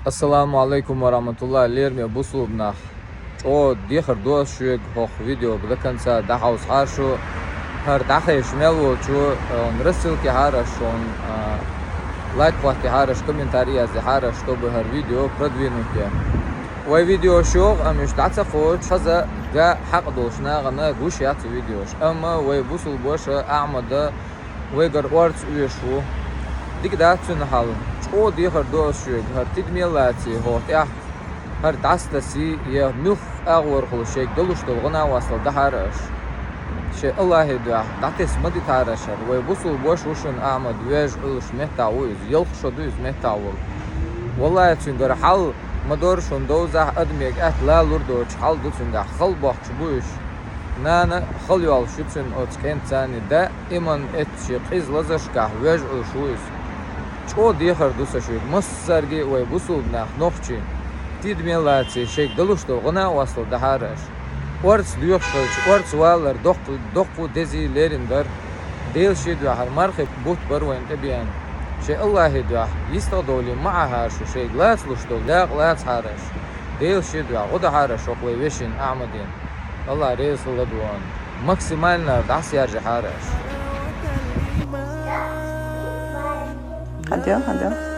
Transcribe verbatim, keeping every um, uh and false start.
Ассаламу алейкум ва рахматуллах, лераме бусулба нах. ЧӀогӀа дехар ду ас шуга хӀокху видео до конца дӀахьовсахьара шу. ХӀара дӀахайша мел волчо, он рассылки хьара аш, он, а, лайк хӀоттахьара аш, комментарий яздахьара аш, чтобы хӀара видео продвинуть е. Вай видео шух, амма уьш дӀа ца кхочуш, хаза га хьакъ долуш нахана гуш яц видеош. Амма вай бусулбаша Ахьмада вайгара орца оьшуш ву. Дика дац цуьнан хьал. ЧӀогӀа дехар ду ас шуьга, хӀара тидаме лаций хӀокху тӀехь, хӀара дӀасатасий, я муьлхха агӀорхула шайга далуш долу гӀана-вастал дахьара аш. Шайн Аллахье дуьхьа, дӀатесна ма дитахьара аш хӀара. Вай бусулбаш ву шуна Ахьмад, вежа Ӏуьллуш меттахь ву иза, ялх шо ду иза меттахь волу. Валлахьи, цуьнгара хьал ма дора шуна довзахь, адамега атта лалур доцуш хьал ду цуьнгахь, хала бохкуш бу уьш. Нана хала йолуш ю цуьнан оцу кӀентан, да иман эццаш, къиза лазаршкахь вежа Ӏуьллуш ву иза. ЧӀогӀа дехар ду сан шуьга, массаьрга а вай бусулба нах нохчий, тидаме лаций, шайга далуш долу гӀана-вастал дахьара аш. Орца доьхуш хилча, орца валар доккха, доккха дезий лерина дара. Делан шен дуьхьа хӀара мархи бутт бара вайна тӀебеана. Шайн Аллахье дуьхьа, йистах довлий ма Ӏахьара шу, шайга лацалуш долу дакъа лацахьара аш. Делан шен дуьхьа гӀо дахьара аш хӀокху вай вешина Ахьмадина. Аллахь реза хила ладогӀарна. Максимально дӀасаяьржахьара аш. Хьан дел, хьан дел?